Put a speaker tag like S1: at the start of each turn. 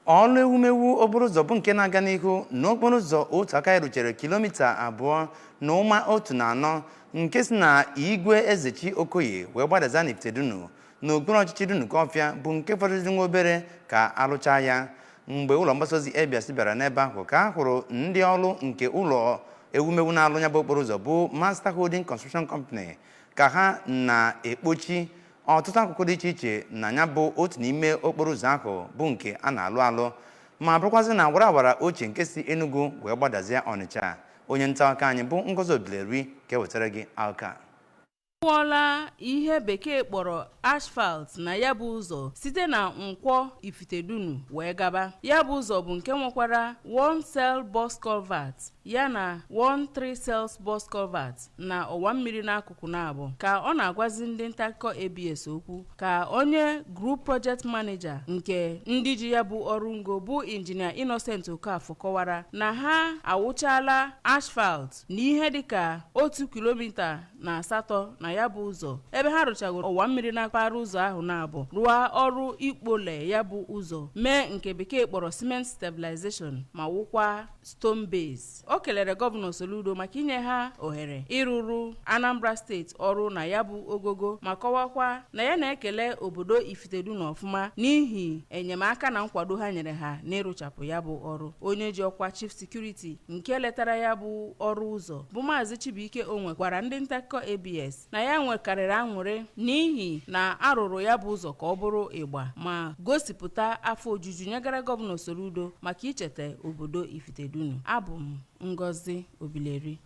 S1: Ọlụ ewumewu okporo ụzọ bụ nke na-aga n'ihu n'okporo ụzọ otu aka ya ruchere kilomita 2.14 nke si na Igwe Ezechi Okoye wee gbadaza n'Ifitedunu n'okpuru ọchịchị Dunukọfịa, bụ nke fọdụzị nwa obere ka alụchaa ya. Mgbe ụlọ mgbasa ozi ABS bịara n'ebe ahụ ka a hụrụ ndị ọrụ nke ụlọ ewumewu na-alụ ya bụ okporo ụzọ bụ Master Holding Construction Company ka ha na-ekpochi ọtụtụ akụkụ dị iche iche na ya bụ otu n'ime okporo ụzọ ahụ bụ nke a na-alụ alụ, ma bụrụkwazị na awara awara ochie nke si Enugu wee gbadazie Ọnịcha. Onye nta akụkọ anyị bụ Ngozi Obileri ka ewetara gị akụkọ a.
S2: Awụọla ihe Bekee kpọrọ asphalt na ya bụ ụzọ site na Nkwọ Ifitedunu wee gaba. Ya bụ ụzọ bụ nke nwekwara one cell box culvert ya na one three cells box culvert na ọwa mmiri n'akụkụ na-abụ. Ka ọ na-agwazi ndị nta akụkọ ABS okwu, ka onye group project manager nke ndị ji ya bụ ọrụ ngo, bụ Injinia Innocent Okafor, kọwara na ha awụchala asphalt na ihe dịka 1.8 kilomita na ya bụ ụzọ, ebe ha rụchagoro ọwa mmiri na mpaghara ụzọ ahụ na-abụ, rụọ ọrụ ikpole ya bụ ụzọ, mee nke Bekee kpọrọ cement stabilization, ma wụkwa stone base. O kelere Gọvanọ Soludo maka inye ha ohere ịrụrụ Anambra Steeti ọrụ na ya bụ ogogo, ma kọwakwa na ya na-ekele obodo Ifitedunu ọfụma n'ihi enyemaka na nkwado ha nyere ha n'ịrụchapụ ya bụ ọrụ. Onye ji ọkwa chief security nke letara ya bụ ọrụ ụzọ, bụ Maazị Chibuike Onwe, gwara ndị nta akụkọ ABS na ya nwekarịrị aṅụrị n'ihi na arụrụ ya bụ ụzọ ka ọ bụrụ ịgba, ma gosipụta afọ ojuju nyegara Gọvanọ Soludo maka icheta obodo Ifitedunu. Abụ m Ngozi Obileri.